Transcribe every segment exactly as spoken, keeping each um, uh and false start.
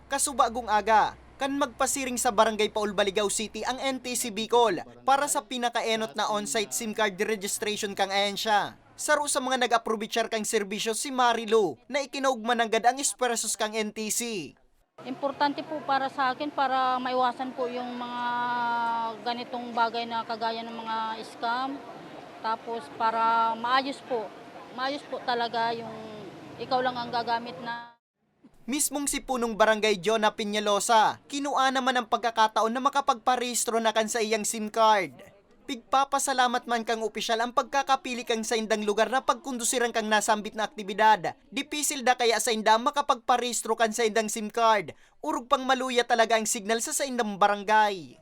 Kasubagong aga, kan magpasiring sa Barangay Paul, Baligao City ang N T C Bicol para sa pinakaenot na on-site SIM card registration kan ahensya. Saro sa mga nag-aprobechar kan serbisyo si Marilu, na ikinaugma nanggad ang esfuerzos kan N T C. Importante po para sa akin para maiwasan po yung mga ganitong bagay na kagaya ng mga scam. Tapos para maayos po, maayos po talaga yung ikaw lang ang gagamit na Mismong si Punong Barangay Jonah Peñalosa, kinua naman ang pagkakataon na makapagparehistro na kan saiyang SIM card. Pigpapasalamat man kang opisyal ang pagkakapili kan saindang lugar na pagkondusiran kan nasambit na aktibidad. Dipisil da kaya sainda ang makapagparehistro kan saindang SIM card, orog pang maluya talaga ang signal sa saindang barangay.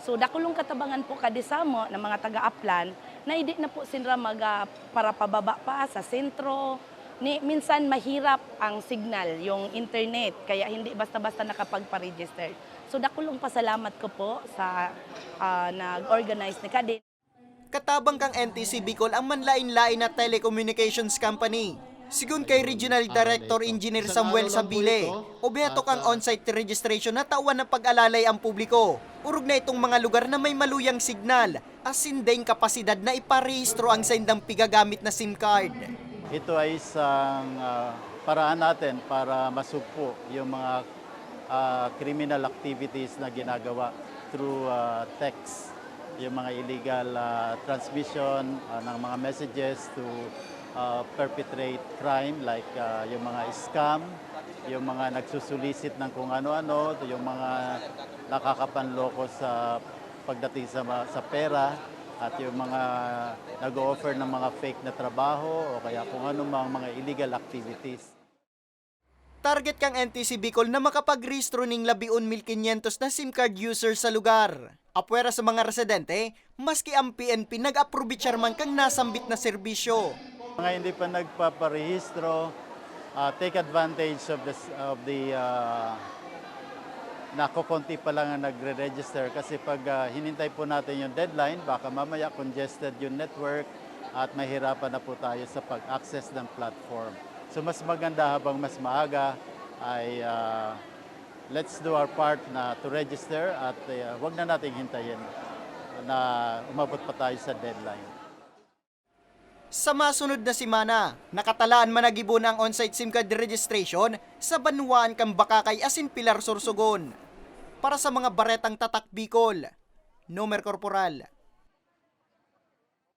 So, dakulong katabangan po kadi samo ng mga taga-Aplan na hindi na po sinra mag, ah, para pababa pa sa sentro. Ni, minsan mahirap ang signal, yung internet, kaya hindi basta-basta nakapagpa-register. So, dakulong pasalamat ko po sa, ah, nag-organize ni kadi. Katabang kang N T C Bicol ang manlain-lain na telecommunications company. Sigon kay Regional Director Engineer Samuel Sabile, obheto kang on-site registration na tawan ng pag-alalay ang publiko. Orog na itong mga lugar na may maluyang signal, asin daing kapasidad na iparehistro ang saindang pigagamit na SIM card. Ito ay isang, ah, paraan natin para masugpo yung mga, ah, criminal activities na ginagawa through, ah, text, yung mga illegal, ah, transmission, ah, ng mga messages to, ah, perpetrate crime like, ah, yung mga scam, yung mga nagsusulisit ng kung ano-ano, yung mga nakakapanloko sa pagdating sa ma-, sa pera, at yung mga nag-o-offer ng mga fake na trabaho o kaya kung ano mang mga illegal activities. Target kang N T C Bicol na makapagrehistro ning labi-on mil kinyentos na SIM card users sa lugar. Apwera sa mga residente, maski ang P N P nag-aprobechar man kang nasambit na serbisyo. Mga hindi pa nagpaparehistro, ah, take advantage of the s-, of the, ah, nakokonti pa lang ang nagre-register kasi pag, ah, hinintay po natin yung deadline, baka mamaya congested yung network at mahirapan na po tayo sa pag-access ng platform. So, mas maganda habang mas maaga ay, ah, let's do our part na to register at, ah, wag na nating hintayin na umabot pa tayo sa deadline. Sa masunod na semana, nakatalaan man na gibo na ang on-site SIM card registration sa banwaan kan Bacacay asin Pilar, Sorsogon. Para sa mga baretang Tatak Bicol, Nomer Corporal.